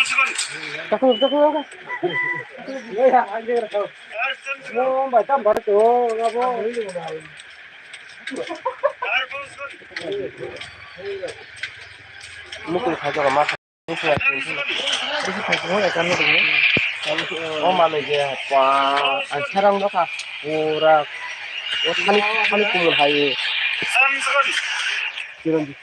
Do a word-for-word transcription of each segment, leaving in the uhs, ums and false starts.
Takung, takung, takung. Mo bai tam bar to, abo. Mukul khajo ma. O malai je pa, ang sarang dokha. Ora, o thani, thani kumul hai. Kiran di.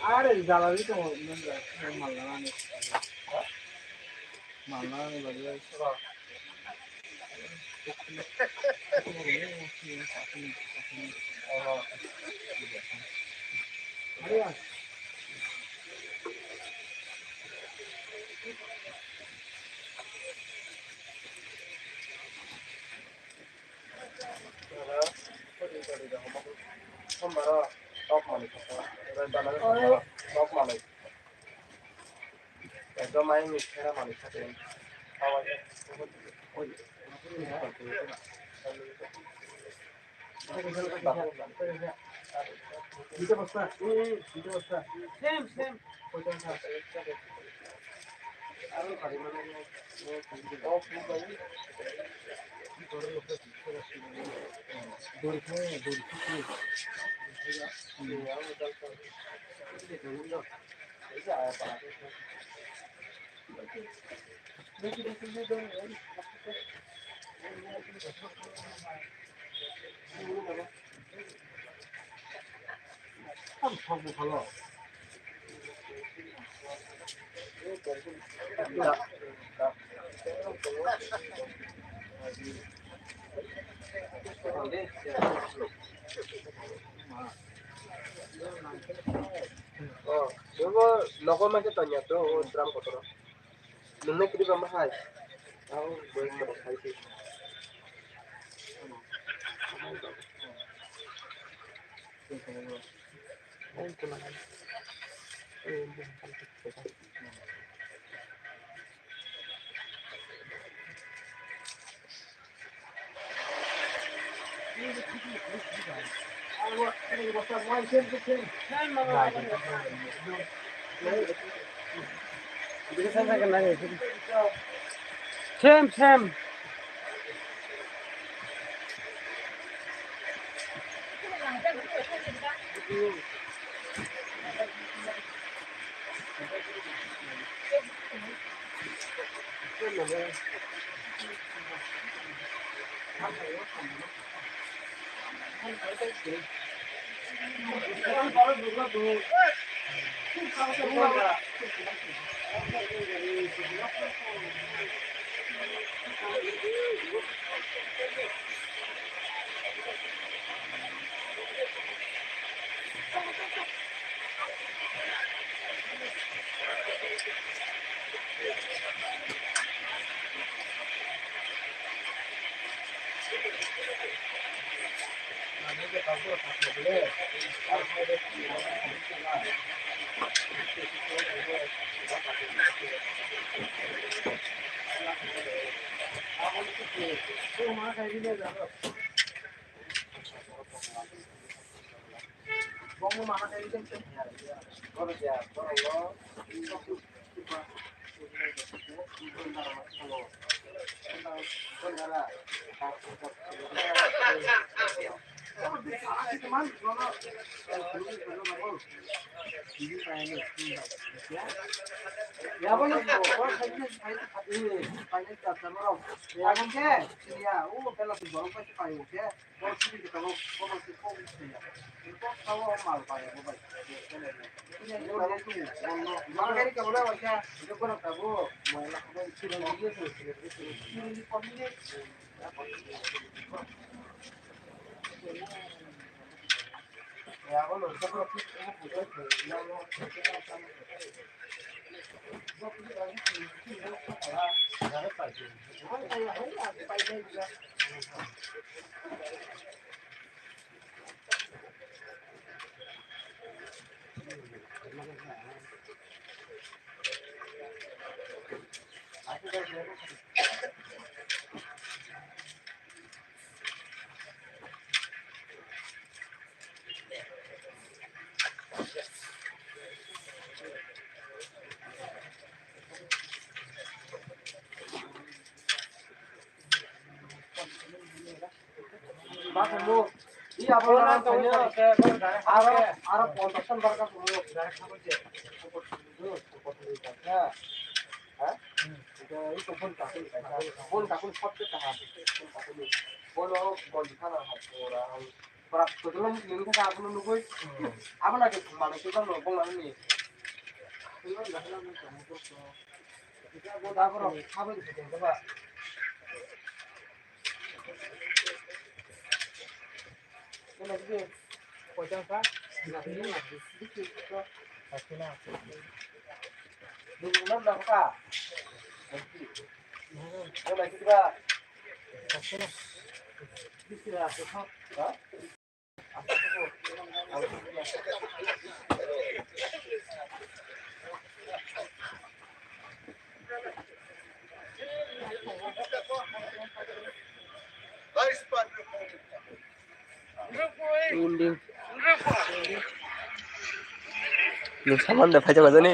Are jalari tongo, malna nani. Malna nani bagwi. Ekdom ayang ni sera manwi kha tei. Same, same. Oh, bebo logo mankhe tanya to, o drum kotor. Nungna kiri bama hai. Tao boy kotor hai si. Same, same. Aro, aro ponchash ton barka sumo. Ha? Ito, ito pon kakul, pon kakul sabse kaham. Pon kakul. Bono, pon kana ha, pura. Pura, kotolo ni kini kaka abono nugui. Abono ke mana ke bang no, bang mana ni. Ito, ito, ito, ito, ito. Ito, ito, ito, ito. Building. Nung saman da phaijak jani.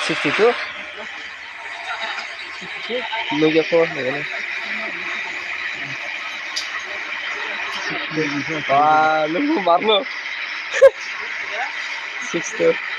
Sixty two. Nung ya ko, ya ni. Wah, nung marno. Sixty two.